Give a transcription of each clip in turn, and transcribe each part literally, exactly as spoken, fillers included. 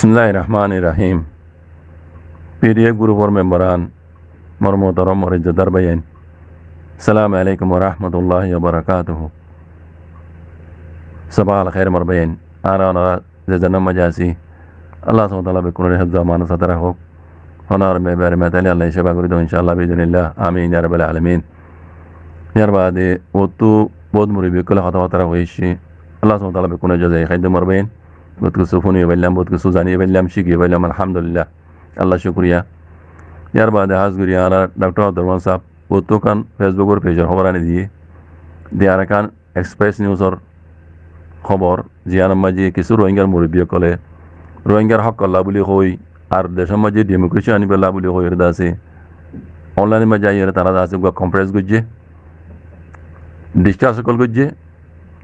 Bismilláhir Rahmánir Rahím. P D F gurupor membaran, mor muhtarom, mor izzotdar báiyain. Assalamu alaikum wa rahmatullahi wa barakatuhu. Sabah al khair mor báiyain. Ar onora ze zenor maze así, Allah subhanahu wa taala bekkúnore hefzo amanot sáte rakók. Honor me bere metali Allah céba gorí do, inshaAllah, biiznillah. Amin, ya rabbal alamin. Yar baade uottú bout murubbi ókkole hotábatta hoiyé. Allah subhanahu wa taala bekkúnore jaza khair dók mor báiyain. Bout kessú fúni faillám, bout kessú zani faillám, cíki faillám, alhamdulillah. Allah cúkuriya. Yar baade hás gorí añárar Doctor Abdur Rahman sáb, uottú ekkán Facebook or page or hóbor aní diyé. Diyar ekkán Express News or hóbor, ziyánor maze kessú Rohingyar murubbi ókkole Rohingyar hók olla buli hoi, ar decór maze democracy anibálla buli hoi, ere de asé online or maze aiyóre tará de asé uggwá conference goijjé, discuss ókkol goijjé,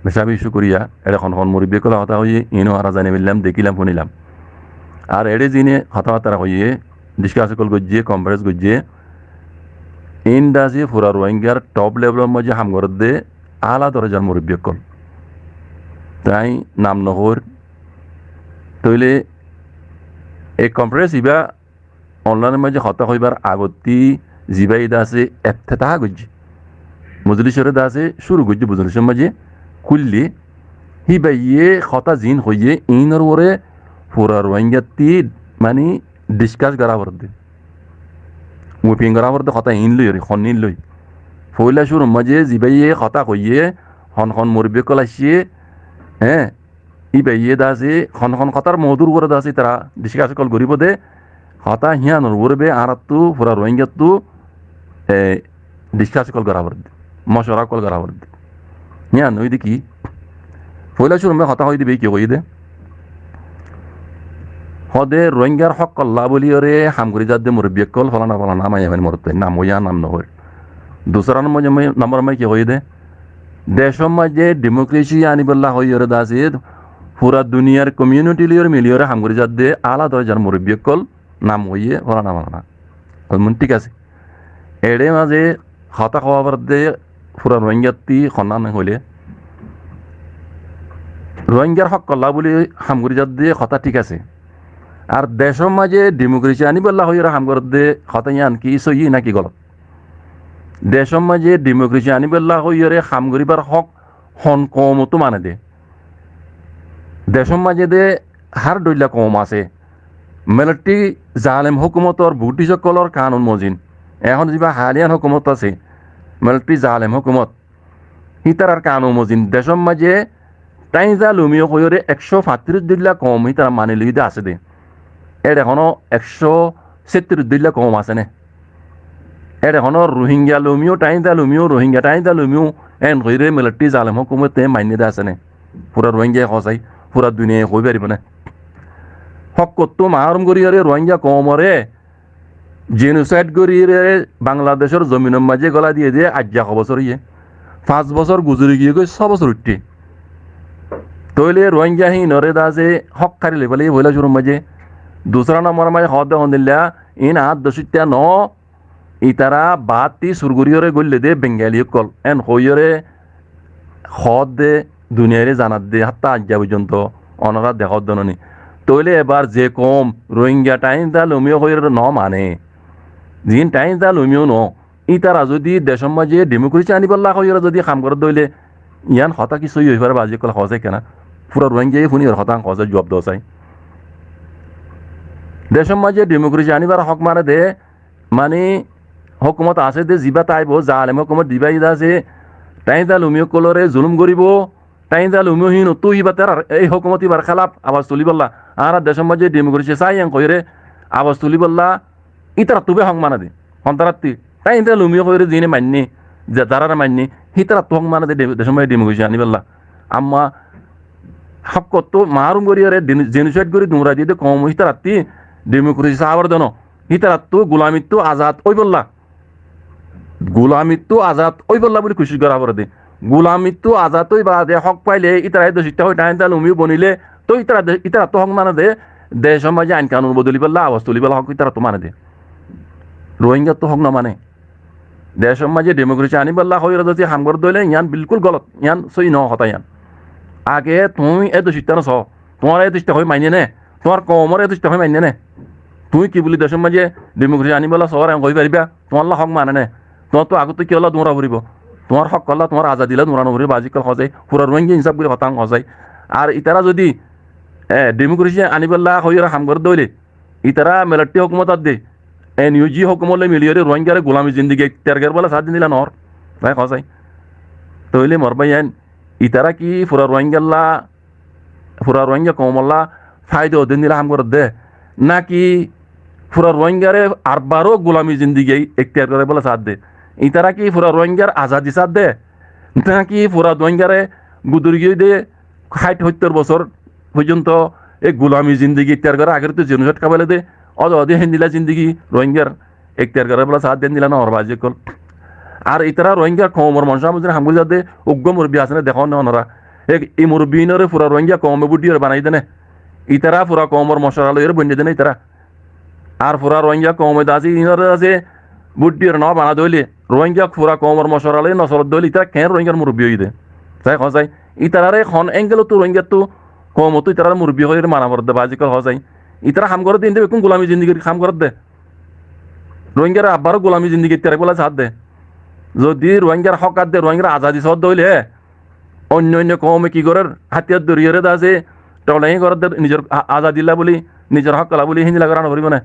beca beci cúkuriya. Ere hon hon murubbi ókkole hotá hoiyé, iín ó añára zani faillám, dekílam, fúnilám. Ar ere ziíne hotábatta hoiyé, discuss ókkol goijjé, conference goijjé, iín de asé fura Rohingyar top level or maze ham gorédde ala dorojar murubbi ókkol. Te añí nam no hoóir. Tóile ei conference ibá online or maze hotá hoibar agottí zibáye de asé eftetaha goijjé, mojlisore de asé cúru goijjé, mojlisor maze kúille, híbaye hotá ziín hoiyé iínor uore fura Rohingyattí mani discuss gorá foredde. Mapping gorá foredde hotá iín loi, ere hon iín loi. Foóila cúrur maze zibáye hotá hoiyé, hon hon murubbi ókkol aiccé, hé, íbaye de asé hon hon hotár moudur uore de asé tará discuss ókkol goríbo de, hotá híanor uore be añárattú fura Rohingyattú, e, discuss ókkol gorá foredde, mocuwara ókkol gorá foredde. Hían óilde ki? Foóila cúrur maze hotá hoiyé de be ki hoiyé de? Hoóde Rohingyar hók olla buli ere ham gorí zadde murubbi ókkol folana folana maiyafuain morotfuain, nam hoiyé, nam no hoóir. Dusára nombor maze, nombor maze ki hoiyé de? Decór maze democracy anibálla hoiyóre de asé fura duniyar community loiyóre miliyóre ham gorí zadde ala dorojar murubbi ókkol, nam hoiyé folana folana. Hoilmún, thík asé. Eçé maze hotá hoó foredde fura Rohingyattí honnán hoilé, Rohingyar hók olla buli ham gorí zadde hotá thík asé. Ar decór maze democracy anibálla hoiyóre ham gorédde hotá yían ki sóiyi náki golot? Decór maze democracy anibálla hoiyóre ham goríbar hók hon koumottú mane de? Decór maze de hár dhoilla koum asé. Military zalem hókumotor, British ókkolor kanun mozin, ehón zibá haliyan hókumot asé, military zalem hókumot, hítarar kanun mozin decór maze Thainza Lumiyo hoiyóre ekcó fañtiríc dhoilla koum hítara mani loiyé de asé de. Eçe honó ekcó séttiríc dhoilla koum asé né? Eçe honó Rohingya Lumiyo, Thainza Lumiyo, Rohingya Thainza Lumiyo en hoiyóre military zalem hókumote mainné de asé né? Fura Rohingyaye hoó sai, fura duniyaye hoi faribó né? Hókkottú maárum goríyóre Rohingya koumoré genocide goríyóre Bangladecór zominor maze gólai diyé de aijja ho bosór óiye? Fañs bosór guzori giyé goi, só bosór uiththé. Tóile Rohingya híinoré de asé hók hári loi félaiyé foóila cúrur maze. Dusára nombor maze hoódde hondilla, iín añár decóitta noó, ítara baátti sur goríyóre góille de Bengali ókkol, en hoiyóre hoódde, duniyaire zanadde, hátta aijja foijjonto onorá dehódde noní. Tóile ebar ze koum Rohingya Thainza Lumiyo hoiyóre noó mane, ziín Thainza Lumiyo noó, ítara zodi decór maze democracy anibálla hoiyóre zodi ham gorédde óile, yián hotá ki sóiyi ói fare? Bazi ókkol hoó sai kena? Fura Rohingyaye fúniyóre hotá hoó sai, juab do sai. Decór maze democracy anibár hók mane de, mani hókumot asé de zibá táibo, zalem hókumot zibá ida asé, Thainza Lumi ókkolóre zulúm goríbo, Thainza Lumi híinottú híba tarar, ei hókumot híbar hélaf abas tulíbolla, añára decór maze democracy sai en hoiyóre abas tulíbolla, ítarattú be hók mane de. Hontarátti, Thainza Lumi hoiyóre ziíne mainné, ze taráre mainné, hítarattú hók mane de, de-, decór maze democracy aníbolla. Amma hókkottú maárum goríyóre, din-, genocide gorí duñrai diyé de koum hítarattí democracy saábor de no. Hítarattú gulamittú azad óibolla. Gulamittú azad óibolla buli kucíc gorá foré de. Gulamittú azad ói baade hók faile ítara e decóitta hoi Thainza Lumi bonilé, tó ítara de-, ítarattú hók mane de, decór maze ain kanun bodolibolla, abas tulíbolla hók ítarattú mane de. Rohingyattu hók no mane. Decór maze democracy aníbolla hoiyóre zodi ham gorédde óile, yián bilkúl golot, yián sóiyi no hotá yián. Age tuñí e decóitta no só, tuáñra e decóitta hoi mainné né? Tuáñr koumoré eto istafa mainné né? Tuñí ki buli decór maze dhimokresi aníbolla sóor en hoi faribá? Tuáñlla hók mane né? Tuáñrtú agottú kiyólla duñra foribó? Tuáñr hókolla, tuáñr azadilla duñra no foribó, baázi ókkol hoó sai. Fura Ruáingga insaf gorí hotá hoó sai. Ar itará zodi, e, dhimokresi aníbolla hoiyóre ham gorédde óile, itará militari hókumot adde, en iu ji hókumot loi miliyóre Ruáinggaré gulami zindigi ektiyar goríbolla saádde endilla noór. Sai hoó sai. Tóile mor báiyain, itará ki fura Ruáinggalla fura Ruáingga koumolla faida ódde endilla ham gorédde, náki fura Ruáinggaré arbaró gulami zindigi ektiyar goráibolla saádde? Itará ki fura Ruáinggar azadi saádde, náki fura Ruáinggaré gudori giyói de háit hóittor bosór foijjonto e gulami zindigi ektiyar gorá agérttu jenosaid hábaile de, óde óde héndilla zindigi Ruáinggar ektiyar goráibolla saádde endilla noór, baázi ókkol. Ar itará Ruáingga koumor moncá buzí ham gorí saádde, uggúa murubbi asé né, dekó né onora. E, e murubbi ínoré fura Ruáingga koume bút diyóre banaiyé dé né? Itará fura koumor mocwara loiyóre boinné dé né itará? Ar fura Ruáingga koume de asé, ínoré asé, bút diyóre no bana de óile, Ruáingga fura koumor mocwara loi no solodde óile, itará keén Ruáinggar murubbi óiye dé? Sai hoó sai. Itaráre hon engelottú Ruáinggattu, koumottú itaráre murubbi hoiyóre mana foredde, baázi ókkol hoó sai. Itará ham gorédde inde bekkún gulami zindigir ham gorédde. Ruáinggaré abbaró gulami zindigi ektiyar goríbolla saádde. Zodi Ruáinggar hók adde, Ruáinggar azadi soódde óile, oinno oinno koume ki gorér, hátiyar dóriyoré de asé, tolañi gorédde nizor a-, azadilla buli, nizor hókolla buli, héndilla gorá no foribó né?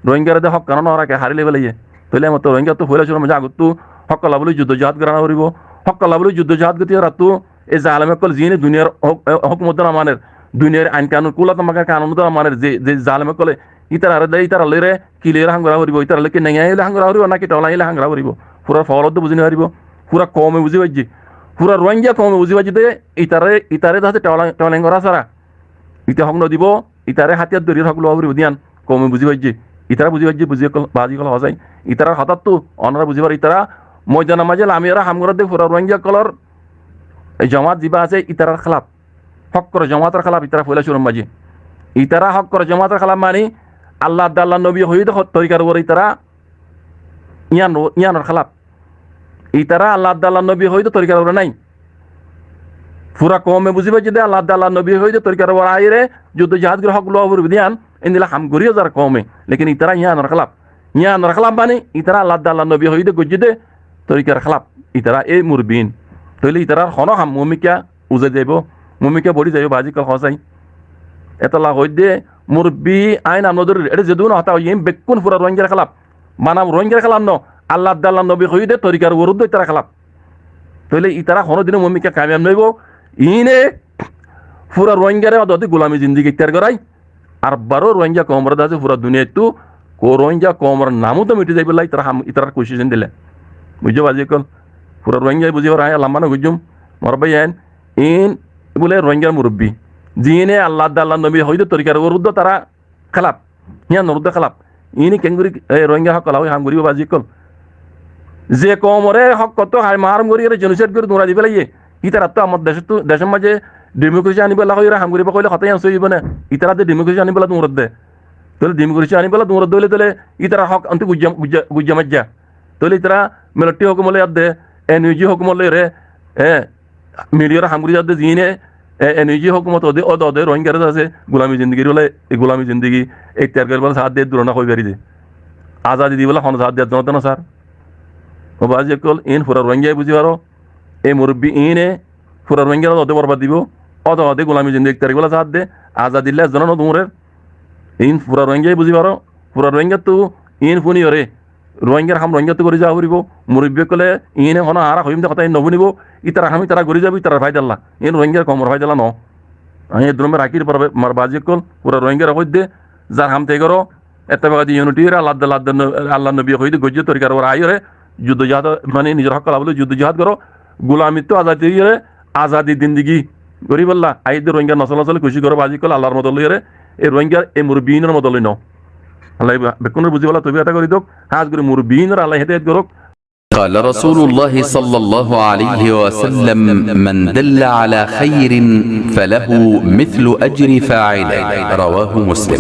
Ruáinggaré de hók kán no raké, hári loi felaiyé. Tóile mottor Ruáinggattu foila cúrur maze agottú hókolla buli juddo jihád gorá no foribó. Hókolla buli juddo jihád goitté rattú e zalem ókkol ziíne duniyar hók-, hókumot no maner, duniyar ain kanun, kúla tamaka kanun no maner, ze, ze zalem ókkole ítararé de, ítarar lóire ki lóire ham gorá foribó, ítarar lói ki nengai lói ham gorá foribó, náki tolañi lói ham gorá foribó? Fura foolodde buzí no faribó. Fura koume buzí faijjé. Fura Ruáingga koume buzí faijjé de, itaré, itaré de asé tola-, tolañi gorá sára. Ite hók no dibó, itaré hátiyar dóriyoré hók luwa foribó de yían koume buzí faijjé. Itará buzí faijjé, buzí ókkol, baázi ókkol hoó sai. Itarar hotáttú onora buzí faro, itará moidanor maze lamiyóre ham gorédde fura Ruáingga ókkolor e jomaát zibá asé, itarar hélaf. Hókkor jomaator hélaf itará foila cúrur maze. Itará hókkor jomaator hélaf mani Allah adde Allar nobi hoiyé de ho-, torikar uore itará yían, yíanor hélaf. Itará Allah adde Allar nobi hoiyé de torikar uore nái. Fura koume buzí faijjé de Allah adde Allar nobi hoiyé de torikar uore aiyóre juddo jihád gorí hók luwa foribó de yían, endilla ham gorí zar koume. Lekin itará yíanor hélaf. Yíanor hélaf mani itará Allah adde Allar nobi hoiyé de goijjé de torikar hélaf. Itará e murubbiín. Tóile itarar honó ham mumikká uzai zaibó, mumikká bori zaibó, baázi ókkol hoó sai. Etolla hoóidde murubbi ain amno dórir, ete zedún hotá hoiyé, iín bekkún fura Ruáinggar hélaf. Mana Ruáinggar hélaf no, Allah adde Allar nobi hoiyé de torikar uore de itará hélaf. Tóile itará honó dine mumikká kamiyab no óibo. Iíne fura Ruáinggaré óde óde gulami zindigi ektiyar gorai, arbaró Ruáingga koumoré de asé fura duniyaittú, ko Ruáingga koumor nam uddá miti zaibolla itará ham, itarar kucíc endilla. Buijjó baázi ókkol? Fura Ruáingga buzí faro, añí lamba no goijjum. Mor báiyain, iín bóle Ruáinggar murubbi. Ziíne Allah adde Allar nobi hoiyé de torikar uore de tará hélaf. Yíanor uddá hélaf. Iíne keéngorí e Ruáingga hókolla hoi ham goríbo baázi ókkol? Ze koumoré hókottú harim haram goríyoré jenosaid gorí duñrai di felaiyé, ítarattú amar decóttu, decór maze dhimokresi aníbolla hoiyóre ham goríbo hoilé hotá yían sóiyi óibo né? Itará de dhimokresi aníbolla duñredde. Tóile dhimokresi aníbolla duñredde óile tóile ítarar hók ontú guijja, guijja, guijja maijja. Tóile itará militari hókumot loi adde, en iu ji hókumot loiyóre, e, miliyóre ham gorí zadde ziíne, e, en iu ji hókumot óde, óde óde Ruáinggaré de asé gulami zindigi, e, gulami zindigi ektiyar goríbolla saádde, durona hoi fari de. Azadi dibolla honó saádde, ezzon ódde no sar. Ó baázi ókkol, iín fura Ruáingga buzí faro, e murubbi iíne fura Ruáinggaré óde óde borbad dibo, óde óde gulami zindigi ektiyar goríbolla saádde, azadilla ezzon no duñrer. Iín fura Ruáingga buzí faro, fura Ruáinggattu iín fúniyoré, Ruáinggar ham Ruáinggattu gorí zaa foribó. Murubbi ókkole iíne honó añára hoiyum de hotá iín no fúnibo. Itarar ham itará gorí zaibo, itarar faidalla. Iín Ruáinggar koumor faidalla no. Añí edduróme rakír, mor baázi ókkol, fura Ruáinggaré hoóidde, zar ham te goró, ettefak di unity ore Allah adde, Allah adde no-, Allar nobi hoiyé de goijjé torikar uore aiyóre, juddo jihád, mani nizor hókolla bóli juddo jihád goró, gulamittú azadi óiyore, azadi zindigi goríbolla, aiyédde Ruáingga nosol nosol kucíc goró, baázi ókkol, Allar modot loiyóre, e Ruáinggar e murubbiínor modot loi no. Allah bekkúnore buzíbolla toufik ata gorí douk, hás gorí murubbiínore Allah hedayet gorouk. قال رسول الله صلى الله عليه وسلم: من دل على خير فله مثل أجر فاعله. رواه مسلم.